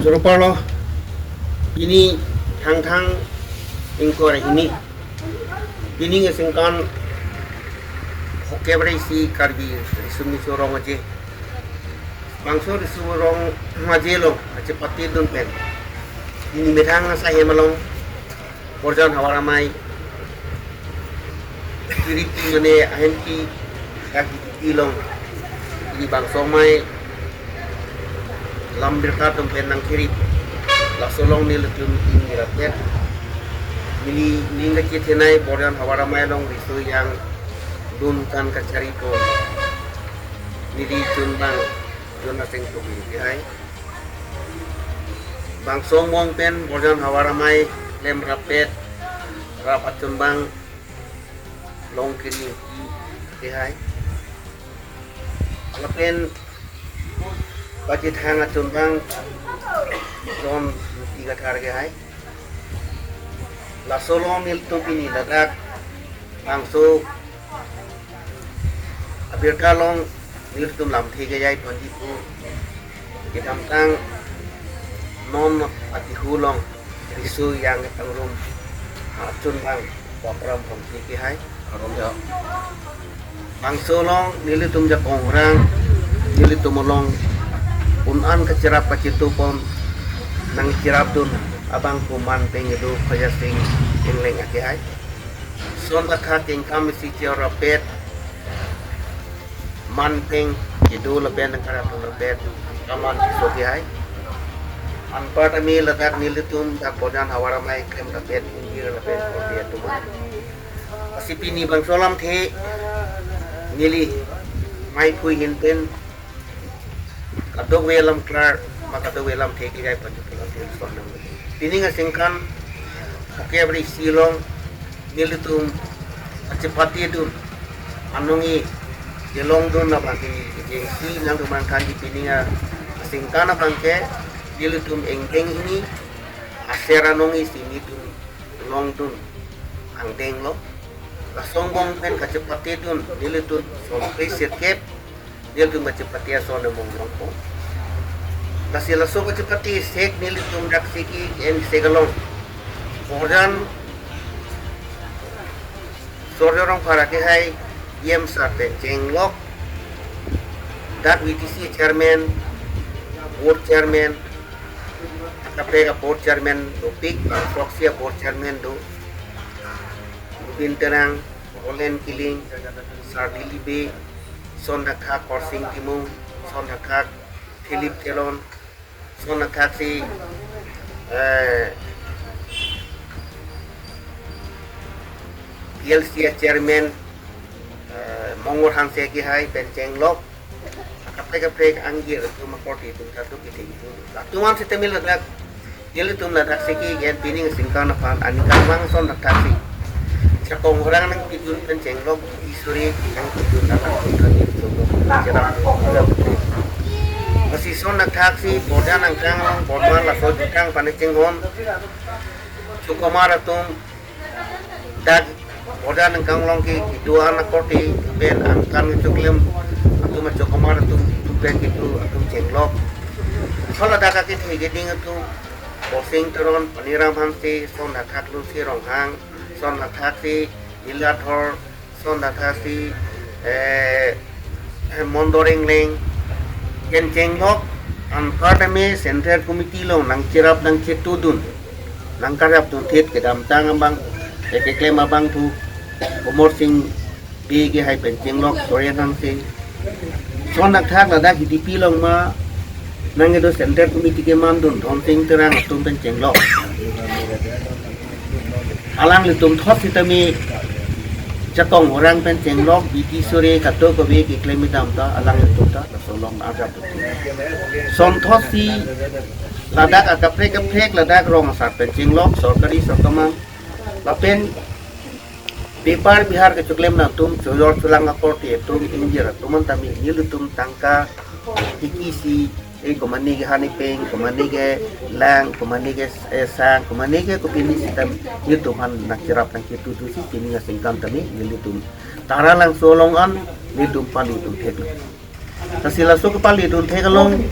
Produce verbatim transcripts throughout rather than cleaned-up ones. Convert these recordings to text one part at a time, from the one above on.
Choro parlo, pini Thangthang ingkoi ra hini, pini aningkan phokep ra isi Karbi Riso Nimso Rong Aje, bangso Riso Rong Aje along kachepatedun pen, pini methang asai hem along Borjan Havar Amei kiripi mane ahempi dak kiripi along, ili bangso amei lam birta atum pen nangkirip. Laso along nelitum ingni rapet, neli ning kachethenei Borjan Havar Amei along riso jangdun kan kachari pon, neli chunbang John Aseng Tobing ke hai. Bangso angbong pen Borjan Havar Amei klem rapet, rap achunbang Longkiri Ingti ke hai. Lapen pachethang achunbang John Ingti Kathar ke hai. Laso along nelitum pini ladak bangso abirta along nelitum lamthe kejai ponji pu kedamtang non atihu along riso jang ketangrum achunbang Bokram Rongpi ke hai. Aron ja. Bangso along nelitum jakong orang, nelitum along un-an kacherap kachetu pon nangcherapdun abang pu man peng kedo Khoja Sing Engleng ake hai. Son athak ingkam isi chor rapet, man peng kedo lapen nangkarapdun rapet, kaman so ke hai. Anparta me ladak nelitum dak Borjan Havar Amei klem rapet, ingjir rapet, korte atum. Lasi pini bangso lamthe neli maiphui hin pen kadokave alam klar ma kadokave alamthe kejai ponji pu lamthe son nang. Pini aningkan phokep ra isi along nelitum kachepatedun, anong-i kelongdun abang ke neli kejengsi nangtum nangthanji. Pini aningkan abang ke nelitum ingdeng hini aser anong-i si nelitum longdun angdeng lo. Laso angbong pen kachepatedun nelitum som phli sirkep, nelitum kachepate ason among longpo. Lasi laso kachepate sek nelitum dak siki en sek along Borjan Sorjo Rongphar ake hai E M sir pen chenglok, dak V D C chairman, board chairman, akaprek a board chairman dopik, bang proxy a board chairman do, Rubin Terang, Roland Killing, Sardili Bey, son athak Korsing Timung, son athak Philip Teron, son athak si, eh, P L C a chairman, eh, Mongor Hanse ke hai pen chenglok, akaprek kaprek angjir atum akorte atum ta do kithik itu. Latum an sitame ladak, nelitum ladak siki en pini aningkan aphan aningkan vang son athak si jakong orang nangpidun pen chenglok, isuri nangpidun alam atum ta nelitum cherap. Lasi son athak si Borjan angkang along, Borjan laso jutang pane chinghon, chokomar atum, dak Borjan angkang along ke kedo-an akorte pen angkan kechoklem atum, achokomar atum, itum pen kedo atum chenglok. Haladak akethe keding atum, Bosing Teron, Paniram Hanse, son athak Lucy Ronghang, son athak si Ila Thor, son athak si, eh, Mondor Engleng, pen chenglok, anparta me Central Committee along nangcherap nangchetudun, nangkarapdun thet kedamtang abang, eh, keklem abangphu, Komor Sing Bey ke hai pen chenglok, Soren Hanse. Son athak ladak H D P along ma nangkedo Central Committee kemandun, Dhon Sing Terang atum pen chenglok. Alanglitum thot sitame jakong orang pen chenglok, B T Sore kadokave keklem kedam ta, alanglitum ta laso along arjap. Son thot si ladak akaprek kaprek ladak rong asar pen chenglok, sorkari sorkamang, lapen bepar bihar kechoklem nangtum, chojor cholang akorte atum, ingjir atum an tame nelitum tangka tiki si, eh, komane ke hani peng, komane ke lang, komane ke, eh, sang, komane ke kopini sitame nelitum aphan nangcherap nangchetutu si pini aningkan tame nelitum Taralangso along an nelitum pali dun thek. Lasi laso kepali dun thek along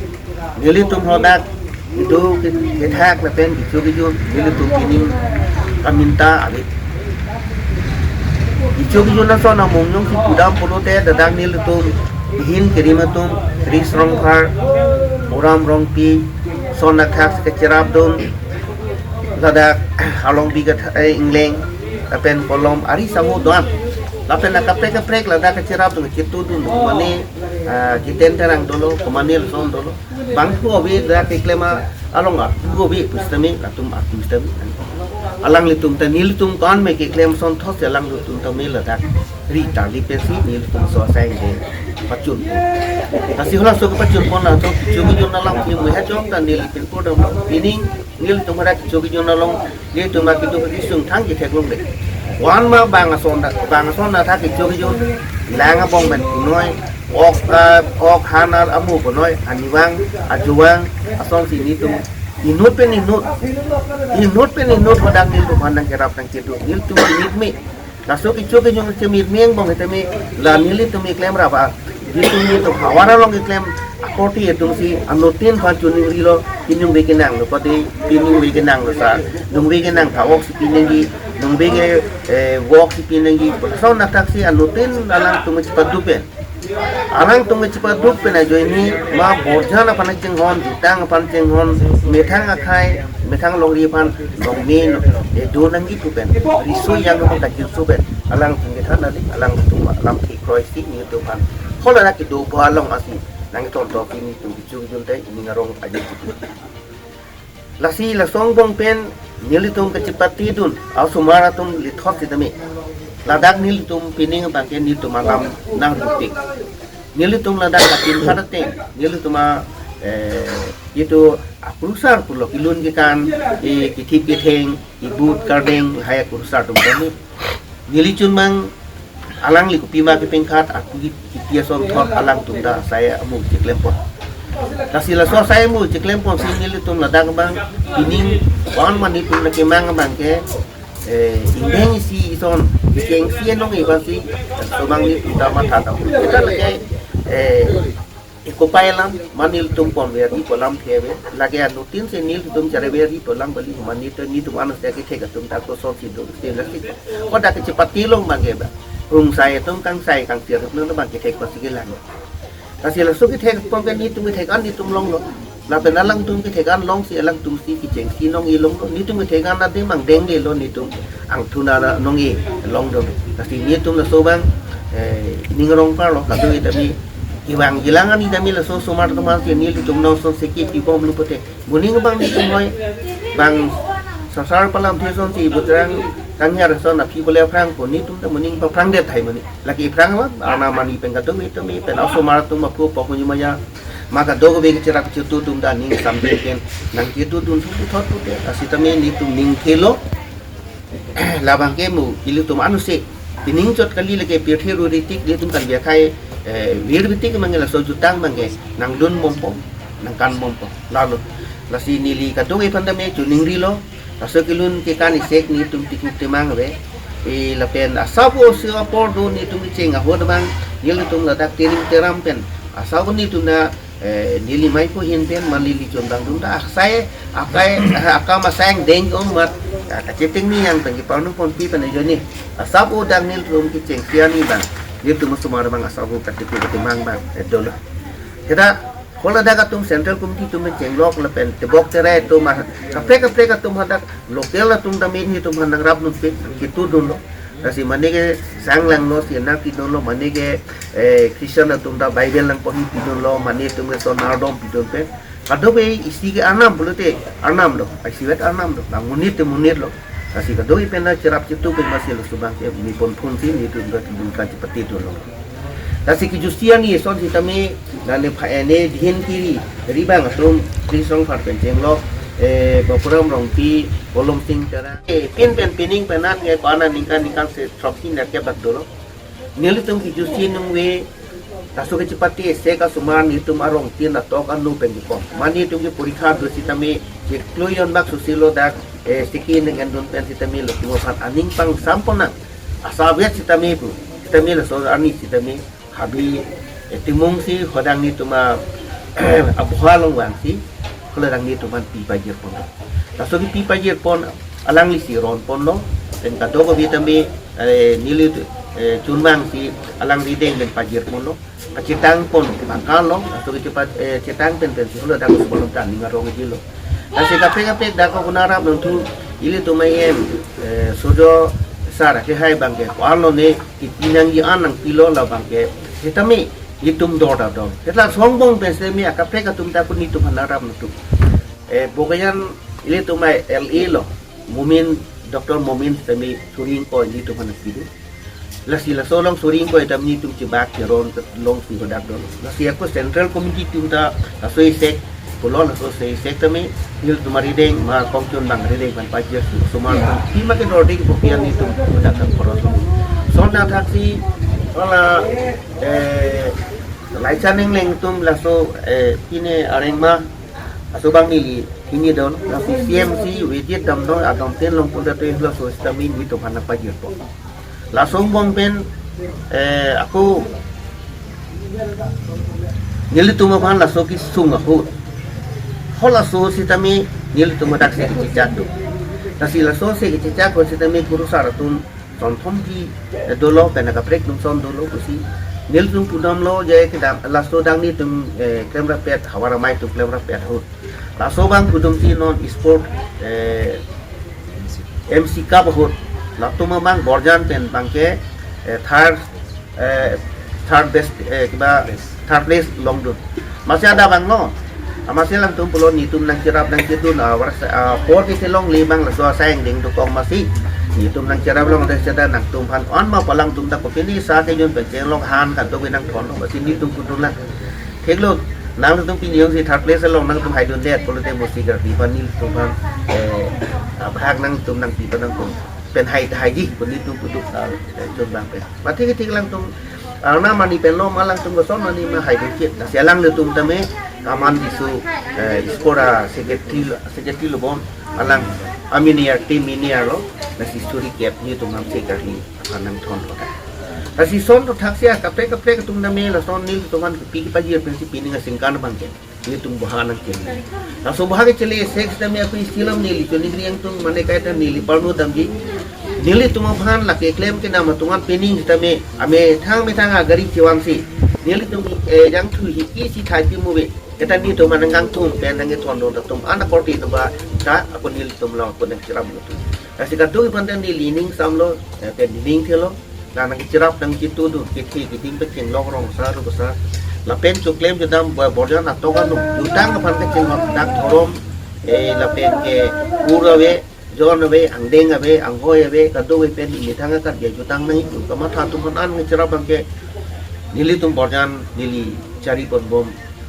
nelitum ladak Kedo ke-, kethak lapen kecho kejun nelitum pining kaminta ave. Kecho kejun ason amongjong si pudam pulote ladak nelitum ahin kerim atum, Kri Srongphar, Boram Rongpi, son athak si kacherapdun, ladak Harlongbi katha, eh, Ingleng, lapen Kolom, ari samo do-an. Lapen akaprek kaprek ladak kacherapdun, ketudun, mane, ah, Jiten Terang dolo, Komane Lason dolo. Bangphu ave ladak keklem along atu ave pusitame, latum atu pusitame. Alanglitum ta nelitum ko-an me keklem asonthot si alanglitum tame ladak ri tali pensi nelitum so asai de pachun. Lasi halaso kepachun pon latum kecho kejun alam ke muhe jong ta neli pinpo dam pining nelitum hadak kecho kejun along nelitum akitu kesung thang ketheklongle. Wan ma bang ason ta, bang ason ta thak kecho kejun, lang abong pen punoi, ok, ah, ok han ar amu punoi, anivang, ajuvang, ason si nelitum inut pen inut, inut pen inut hadak nelitum aphan nangkerap nangkedo, nelitum inut me. Laso kecho kejun chemirmeng bong hetame la nelitum keklem ra ba. Nelitum nelitum havar along keklem akorte atum si anuttin aphan choningrilo, piningve kenanglo pade, piningve kenanglo sa, ningve kenang tha-ok si piningve, ningve ke, eh, wok si piningve. Lason athak si anuttin alangtum chepaduk pen. Alangtum chepaduk pen ajoine ma borjan aphan chinghon, jutang aphan chinghon, methang akhei, methang longri aphan longmin, eh, do nangji pu pen. Riso yang aphan kajirso pen. Alangtum kethan nali, alangtum alam thikroi si nelitum aphan. Hala kedo bo along asi nangtonto pini tum bijung jun te ining arong aji. Lasi lason angbong pen nelitum kachepatedun, asomar atum lithot sitame. Ladak nelitum pining abangke nelitum alam nangrupik. Nelitum ladak kapin khat ateng, nelitum a, eh, itu akurusar pulo kelun kekan, eh, kethip ketheng, ibut kardeng, lahai akurusar atum kami. Neli chun mang alangli kopima kepeng khat, aku ki-, kipi asonthot alangtum ta asai amu cheklem pon. Lasi laso asai amu cheklem pon si nelitum ladak abang, pining wan mani tum na kemang abangke, eh, ingdeng isi ison, kechengsi anong iba si, so abang nelitum ta matha ta. Kita lake, eh, ekopai alam, mane nelitum ponver di kolam theve, lake anuttin si nelitum charever di kolam bali, mane to nelitum anus ya kethek atum ta koson si do, si lasi. Kodak kachepate long abangke ba. Rungsai atum kangsai kangtir atum abang kethek pasi kelang. Lasi laso kethek pon ke nelitum kethek an nelitum longlo. Lapen alangtum kethek an long si alangtum si kechengsi nong-e longlo. Nelitum kethek an ade mang denglelo nelitum angthuna nong-e longlo. Lasi nelitum laso abang, eh, ning arong parlo kado-i tame. Kevang kelang ani tame laso osomar atum aphan si nelitum nangson seki pibomlo pute. Moning abang nelitum hoi. Bang sasar palam thison si butrang kangjar son aphi bole aphrang ko nelitum ta moning paphrang det hai mani. Lake aphrang lo, arna mani pen kadokave tame pen asomar atum aphu pok kunyi maya. Ma kadokave kecherak chetu atum ta ning sambil pen nangchetudun sumpu thot pute. Asitame nelitum ning thelo. Labang ke mo ilitum anuse. Pining chot kali lake pirthe ruritik nelitum kan biakhai, eh, vir bitik mangke laso jutang mangke nangdun bompo, nangkan bompo. Lalo. Lasi neli kadokave aphan tame choningrilo. Laso kelun kekan isek nelitum tikuk temang ave. E lapen asap o si apor do nelitum kecheng ahut abang, nelitum ladak tering teram pen. Asap o nelitum na, eh, neli maipo hin pen, man neli chundang dum ta, asai, akai, akam asai angdeng om mat, ah, kacheteng ni yang pen, kiparnu ponpi pen ajoine. Asap o dang nelitum kechengsi ani abang. Nelitum osomar abang asap o katipu ketemang abang, eh, dolo. Kita, haladak atum Central Committee atum pen chenglok lapen tebok terai atum ah, kaprek kaprek atum hadak local atum tame nelitum aphan nangrapdunpe, ketudunlo. Lasi mane ke sang langlo, si nangpidunlo, mane ke, eh, Christian atum ta Bible nangpahipidunlo, mane atum ke son nardom pidunpe. Kadokave isi ke arnam pulote, arnam do, isivet arnam do, bang monit te monit lo. Lasi kadokave pen ta cherap chetu pen masi laso abangke mi ponphun si nelitum ta kedun kachepatedunlo. Lasi kejutsi ani eson sitame, nane pha ene dihin kiri, ribang atum, Kri Srongphar pen chenglok, eh, Bapuram Rongpi, Kolom Sing Terang. Eh, pin pen pining pen an ke ko-an aningkan ningkan se throksi nerkep bak dolo. Nelitum kejutsi nungve, laso kachepate se kasomar nelitum arong tin atok anu pen kipom. Mane nelitum ke porikha do sitame, ke kloyon bak susilo dak, eh, siki neng endun pen sitame latum aphan aning pangsam ponnang. Asap vet sitame pu, sitame laso arni sitame, habi, eh, timung si hodang nelitum a, aboha along vangsi, Kula rang nelitum aphan pi pajirpon. Laso kepi pajirpon alangli si ronponlo, pen kadokave tame, eh, neli, eh, chunbang si alangli deng pen pajirponlo. Kachetangpon bangkalo, laso kechepat, eh, chetang pen pensi hula dak Subalom ta ning arong jilo. Lasi kaprek kaprek dak ko kuna rap nangthu ilitum E M, eh, Surjo sar ke hai abangke ko-an lone, kiti nangji an nangpilo la abangke. Sitame itum dor ta dor. Seta songbong pen sitame akaprek atum ta ko nelitum aphan rap nangthu. Eh, Bokajan ilitum L A lo, Momin, Doctor Momin sitame suri ingkoi nelitum aphan nangpido. Lasi laso along suri ingkoi ta nelitum chebak cheron alongsi hadak dolo. Lasi ako Central Committee atum ta laso isek pulo, laso isek tame nelitum arideng ma kongchunbang arideng aphan pajir sumar. Pima ke dor ding kopian nelitum hadak dam koros. Lason athaksi hala, eh, Laichan Engleng atum laso, eh, pine areng ma aso abang neli hini don, lasi C M C Vijit Damdoi adom ten long punda tuin laso sitame nelitum aphan nangpajirpo. Laso angbong pen, eh, ako nelitum aphan laso kesung ahut, halaso sitame nelitum hadak si kechechak do. Lasi laso si kechechak ahut sitame kurusar atum sonthom pi, eh, dolo, pen akaprek atum son dolo pusi nelitum pudamlo, je kedam laso adang nelitum, eh, klemrappet, Havar Amei atum klemrappet ahut. Laso abang kudum si non sport, eh, M C Cup ahut latum abang Borjan pen abangke, eh, third, eh, third best, eh, kiba third place longdun. Masi adap abang no. Amatsi alangtum pulo nelitum nangcherap nangchedun, ah, warak sa, ah, apor kechelongle abang laso asai angdeng dokok amatsi nelitum nangcherap long de seda nangtum aphan on ma palangtum ta kopine sa kejun pen chenglok han kadokave nangthon amatsi nelitum pudun lang. Thiklo, nangtum pini jongsi third place along nangtum haidundet pulote musi gardi aphan nelitum aphan, eh, abhag nangtum nangpi pa nangtum pen hai haiji pu nelitum pudun, ah, eh, chunbang pen. Mati ketik alangtum, ah, na mani pen lo ma alangtum koson mani ma haidun chit. Lasi alanglitum tame kaman disu, eh, sport a-secretary lo, secretary lo bom, alang amini ar team ini arlo, lasi suri kep nelitum aphan si gardi aphan nangthon lo ta. Lasi son to thaksi akaprek kaprek atum tame lason nelitum aphan kepi kepajir pensi pining asingkan abangke nelitum boha nangkele. Laso boha kechele sek sitame ako isilam neli choningri angtung mane kaita neli parno damji. Nelitum aphan lake klem kedam atum an pining sitame amethang methang agari chevansi nelitum, eh, jangthu hiki si thai pi muve. Eta nelitum aphan nangkangthum pen nangkethondun atum an akorte atum ba ta ako nelitum along ako nangcherap atum. Lasi kadokave aphan ta neli ning samlo, eh, pen ning thelo. La nangcherap nangchetudun kethe keding pen chenglok rong sa ru sa. Lapen choklem chodam ba Borjan atok anung jutang aphan kachenglok dak dhorom, eh, lapen ke ur ave, jon ave, angdeng ave, anghoi ave, kadokave pen imethang akat ya jutang nangji kamatha atum aphan an nangcherap abangke nelitum Borjan neli chariponbom.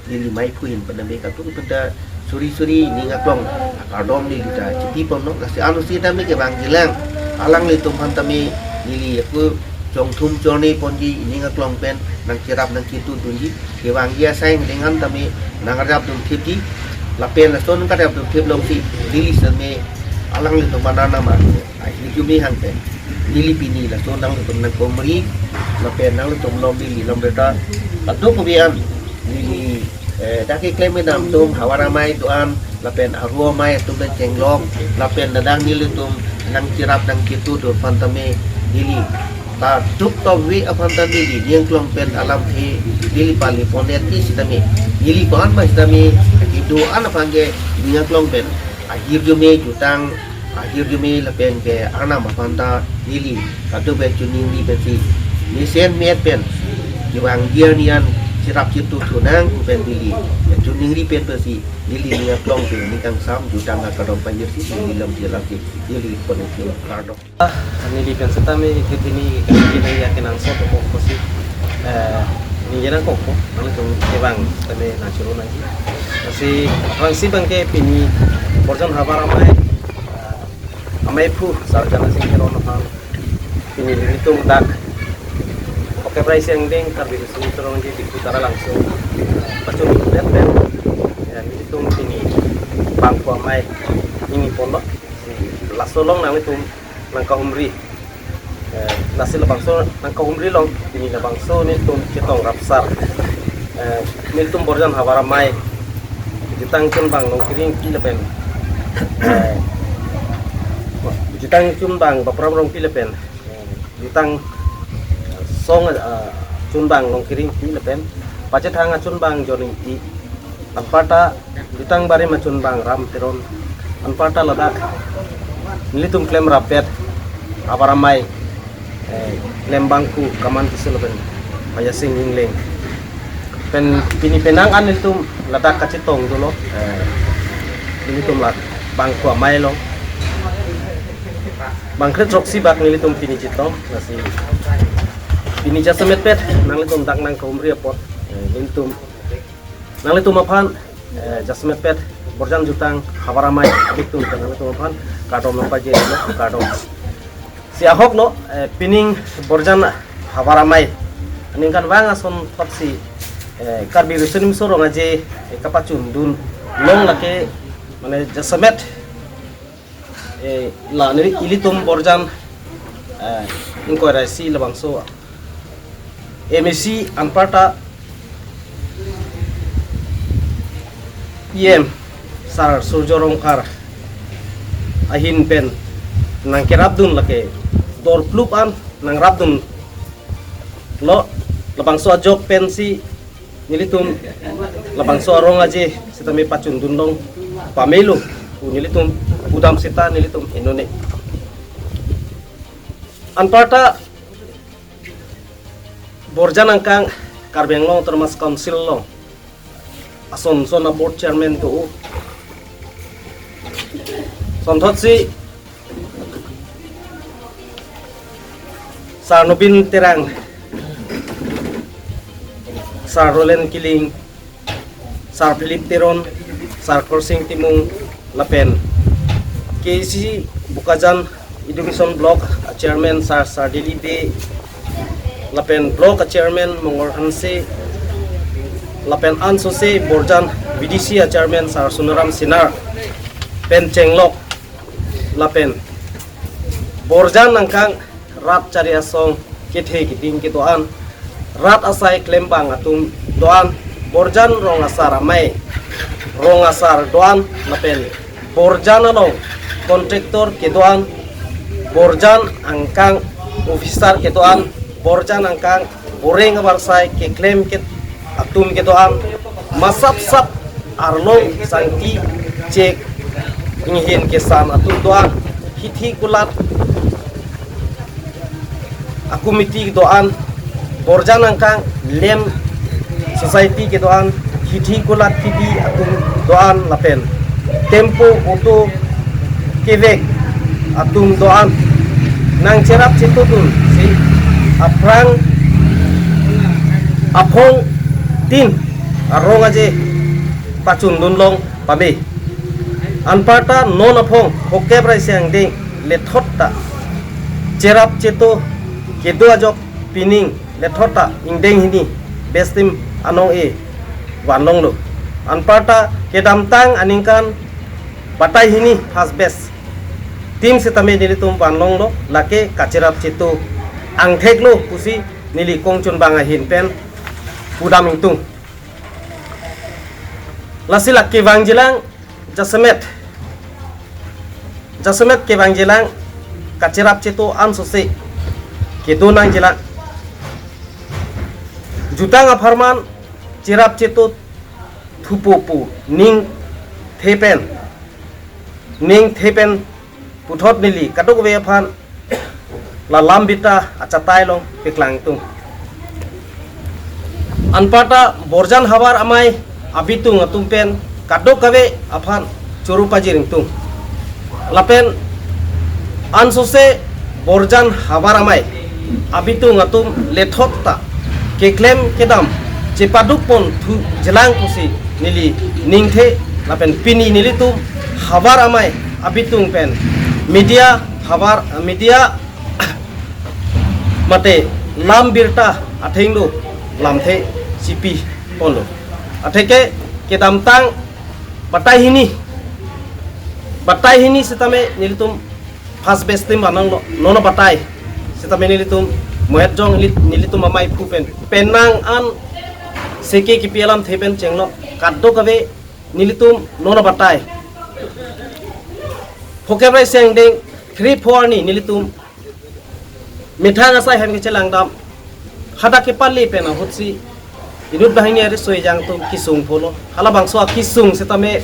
Neli maiphu ahin pen tame kadokave pen ta suri suri ning aklong akardom neli ta chipiponlo. Lasi ansi tame kevangjilang alanglitum aphan tame neli ako chongthum chorneponji ning aklong pen nangcherap nangchetudunji. Kevangji asai angdeng an tame nangrapdun thipji. Lapen lason karapdun thip alongsi neli seme alanglitum aphan anam ahirjume hang pen neli pini lason nanglitum nangkomri lapen nanglitum along neli lamreta kadokave an neli, eh, dak keklem kedam atum Havar Amei do-an lapen Aru Amei atum pen chenglok lapen dadang nelitum nangcherap nangchetudun aphan tame neli ta duk ta ve aphan ta neli ning aklong pen alamthe neli pali pondet ti sitame neli ko-an ma sitame kedo an aphan ke ning aklong pen ahirjume jutang ahirjume lapen ke anam aphan ta neli kadokave choningri pensi mesen met pen kevangji arni an cherap chetudun nang pu pen neli choningri pen pensi neli ning aklong pen ning kangsam jutang akardom pajirsi neli lamthe lamthe neli ponu kardom. Ah, neli pen setame kethe ni kaki nang yakin angso ko ko si, eh, ni yana ko ko, nangtum kevang tame nangchoro nangji. Lasi aphrangsi abangke pini Borjan Havar Amei, ah, ameiphu Sar Jana Sing Teron aphan pini nelitum dak Oke Prai Siang Ding Karbi Riso Nimso Rongji Diphu Taralangso pachun det pen, ya, nelitum pini bangphu amei ningjeponlo. Laso along nanglitum nangkahumri. Eh, lasi labangso nangkahumri along pini labangso nelitum chetong rapsar. Eh, nelitum Borjan Havar Amei Jutang Chunbang Longkiringpi lapen, eh, Jutang Chunbang Bapram Rongpi lapen, eh, Jutang, eh, Song, eh, Chunbang Longkiringpi lapen Pachethang Achunbang John Ingti, anparta Jutang Barim Achunbang Ram Teron, anparta ladak nelitum klemrappet Havar Amei, eh, klembangku Kaman Tisso lapen Payasing Engleng. Pen pini penang an nelitum ladak kachetong dolo. Eh, nelitum la bangku amei along. Bangkret throksi bak nelitum pini chetong, lasi pini jasemetpet nanglitum dak nangkehumri apot, eh, nelitum nanglitum aphan, eh, jasemetpet Borjan Jutang Havar Amei abitung pen nanglitum aphan kardom nangpajir lo, kardom. Si ahok lo, eh, pining Borjan Havar Amei aningkanvang asonthotsi, eh, Karbi Riso Nimso Rong Aje, eh, kapachundun long lake, mane jasemet, eh, la neli ilitum Borjan, eh, ingkoi ra isi labangso M A C anparta P M Sar Surjya Rongphar ahin pen nangkerapdun lake dorplup an nangrapdun lo, labangso ajok pensi nelitum labangso arong aje sitame pachundun long pamelo pu nelitum pudam seta nelitum henone. Anparta Borjan angkang Karbi Anglong Autonomous Council along ason son a board chairman do. Sonthotsi Sar Nobin Terang, Sar Roland Killing, Sar Philip Teron, Sar Khorsing Timung, lapen K A C C Bokajan Education Block a Chairman Sar Sardili Bey, lapen Block a Chairman Mongol Hanse, lapen ansose Borjan V D C a Chairman Sar Sunaram Sinar pen chenglok, lapen Borjan angkang rat chari asong kethe keding kedo-an, rat asai klembang atum do-an, Borjan rong asar amei, rong asar do-an, lapen Borjan along contractor kedo-an, Borjan angkang officer kedo-an, Borjan angkang boreng abarsai keklem ke atum kedo-an, masap sap arlong sangti chek inghin kesan atum do-an, hithi kulat a committee do-an, Borjan angkang lem society kedo-an, hithi kulat kidi atum do-an lapen tempo auto kevek atum do-an nangcherap chetodun si aphrang aphong tin arong aje pachundun long pame. Anparta non aphong hokep rai siang ding lethot ta cherap cheto kedo ajok pining lethot ta ingdeng hini best team anong e vanlonglo. Anparta kedamtang aningkan batai hini first best team sitame nelitum vanlonglo, lake kacherap cheto angtheklo pusi neli Kongchunbang ahin pen pudam ingtung. Lasi lake vangjilang jasemet, jasemet kevangjilang kacherap cheto ansose kedo nangjilang. Jutang apharman cherap cheto thupo pu ning thepen, ning thepen puthot neli kadokave aphan la lam birta achatai along paklang tung. Anparta Borjan Havar Amei abitung atum pen kadokave aphan choro pajir ingtung. Lapen ansose Borjan Havar Amei abitung atum lethot ta keklem kedam chepaduk pon thu jilang pusi neli ningthe lapen pini nelitum Havar Amei abitung pen media havar media mate lam birta athengno lamthe chipi ponlo. Atheke kedamtang batai hini, batai hini sitame nelitum first best team vananglo, nono batai sitame nelitum mohet jong neli- nelitum amei pu pen penang an seke kipi alamthe pen chenglo, kadokave nelitum non abatai phokep ra isi angdeng three four ni nelitum methang asai hem kechelangdam hadak kepale pen ahutsi inut banghini ari soi jang atum kesung polo. Halabangso akesung setame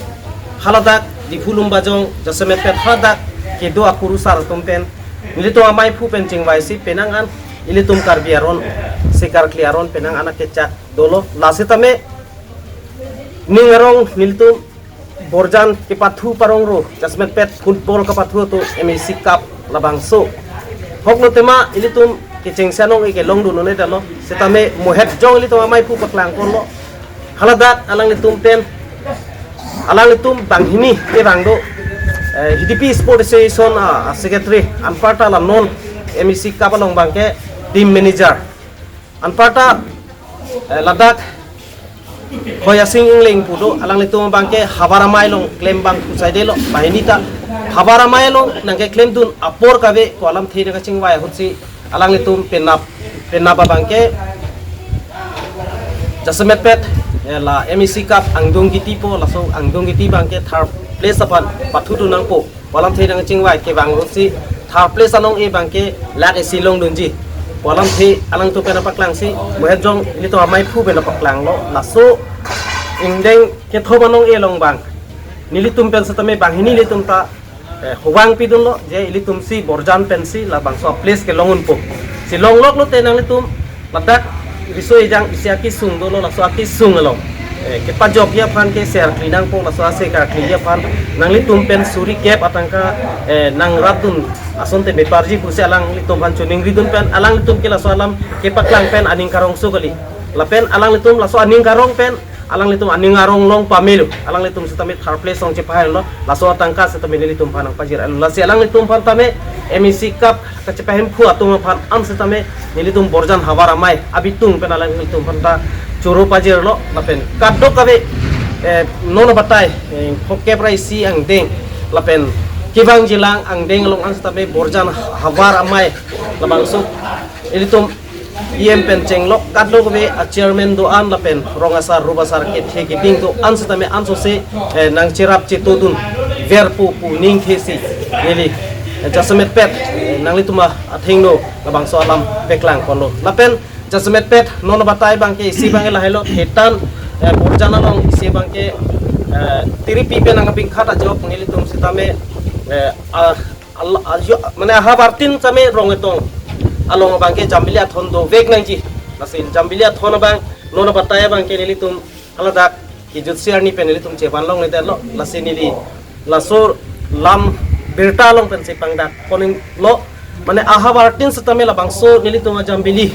haladak Diphu Lumbajong jasemet pet hadak kedo akurusar atum pen nelitum amaiphu pen chingvaisi penang an ilitum Karbi aron, se karkli aron penang an akechak dolo. La setame ning arong nelitum Borjan kepathu parong ro jasemet pet football kepathu atum M A C Cup labangso. Hoklo tema ilitum kechengsi anong-e kelongdun un-edetlo. Setame mohet jong ilitum amaiphu paklang ponlo. Haladak alanglitum pen alanglitum banghini kevang do, eh, Hidipi Sport Association a, a secretary, anparta la non M A C Cup along abangke team manager, anparta, eh, ladak Hoya Sing Ingleng pu do, alanglitum abangke havar amei along klem abang pusaidelo, banghini ta havar amei along nangkeklemdun apor kave pu alamthe nangkachingvai ahutsi alanglitum penap, penap abangke jasemet pet, eh, la M A C Cup angdung kiti po, laso angdung kiti abangke third place aphan pathudun nangpo pu alamthe nangchingvai kevang ahutsi third place anong-e abangke lakh isi longdunji pu alamthe alangtum pen apaklangsi mohet jong ilitum amaiphu pen apaklanglo. Laso ingdeng kethom anong-e along abang nelitum pen setame banghini ilitum ta, eh, huvang pidunlo je ilitum si Borjan pensi labangso place kelong unpo. Si longloklo te nanglitum ladak riso ejang isi akesung dolo, laso akesung along, eh, kepajokji aphan ke se karkli nangpo, laso ase karkliji aphan nanglitum pen suri kep atangka, eh, nangrapdun asonte beparji pusi alanglitum aphan choningridun pen alanglitum ke laso alam kepaklang pen aning karongso kali. Lapen alanglitum laso aning karong pen alanglitum aning arong long pamelo, alanglitum setame third place along chepahailo, laso atangka setame nelitum aphan nangpajir-elo. Lasi alanglitum aphan tame M A C Cup kachepahemphu atum aphan an setame nelitum Borjan havar amei abitung pen alanglitum aphan ta choro pajirlo. Lapen kadokave, eh, non abatai, eh, phokep ra isi angdeng lapen kevangjilang angdeng along an setame Borjan havar amei labangso ilitum E M pen chenglok kadokave a chairman do-an lapen rong asar rup asar kethe keding do-an setame ansose, eh, nangcherap chetodun verpo pu ningthesi neli, eh, jasemet pet, eh, nanglitum athengno labangso alam paklang ponlo. Lapen jasemet pet non abatai abangke isi abangke lahailo, thetan, eh, Borjan along isi abangke, eh, tiripi pen nangkapingkhat ajok nelitum setame, eh, a al-, al-, yo, mane ahavartin setame Rong-Etong along abangke Jambili Athon dovek nangji. Lasi Jambili Athon abang non abatai abangke nelitum haladak kejutsi arni pen nelitum chevan longledetlo. Lasi neli laso lam birta along pensi pangdak ponlo. Mane ahavartin setame labangso nelitum a Jambili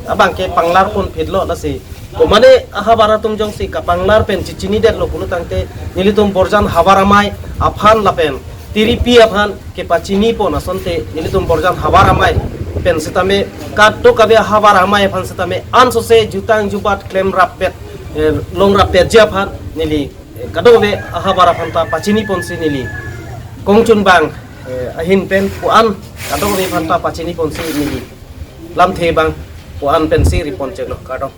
abangke panglar ponphitlo. Lasi komane ahavar atum jongsi kapanglar pen chechinidetlo pulo tangte nelitum Borjan havar amei aphan lapen tiripi aphan kepachini pon asonte nelitum Borjan havar amei pen setame kadokave havar amei aphan setame ansose jutang jubat klemrap pet, eh, longrap petji aphan neli, eh, kadokave ahavar aphan ta pachini ponsi neli kongchun abang, eh, ahin pen ko-an kadokave aphan ta pachini ponsi neli lamthe abang ko-an pensi ri poncheklo, kardom.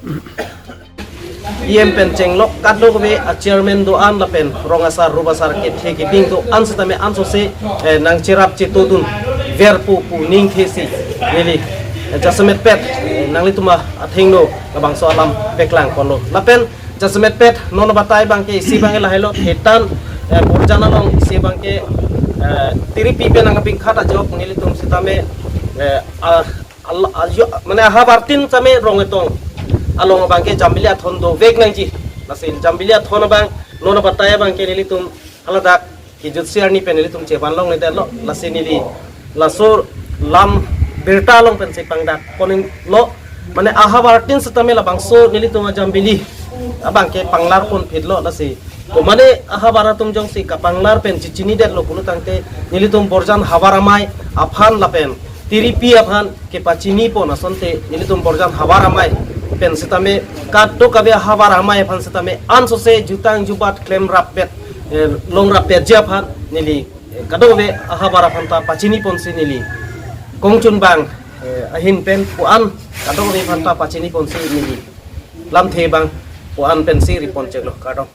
E M pen chenglok kadokave a chairman do-an lapen rong asar rup asar kethe keding do-an setame ansose, eh, nangcherap chetodun verpo pu ningthesi neli, eh, jasemet pet, eh, nanglitum athengno labangso alam paklang ponlo. Lapen jasemet pet non abatai abangke isi abangke lahailo, thetan, eh, Borjan along isi abangke, eh, tiripi pen nangkapingkhat ajok nelitum setame, eh, a al-, al-, yo, mane ahavartin setame Rong-Etong along abangke Jambili Athon dovek nangji. Lasi Jambili Athon abang non abatai abangke nelitum haladak kejutsi arni pen nelitum chevan longledetlo. Lasi neli laso lam birta along pensi pangdak ponlo. Mane ahavartin setame labangso nelitum a Jambili abangke panglar ponphitlo. Lasi komane ahavar atum jongsi kapanglar pen chechinidetlo pulo tangte nelitum Borjan havar amei aphan lapen tiripi aphan kepachini pon asonte nelitum Borjan havar amei pen setame kadokave havar amei aphan setame ansose jutang jubat klemrap pet, eh, longrap petji aphan neli, eh, kadokave ahavar aphan ta pachini ponsi neli kongchun abang, eh, ahin pen ko-an kadokave aphan ta pachini ponsi neli lamthe abang ko-an pensi ri poncheklo, kardom.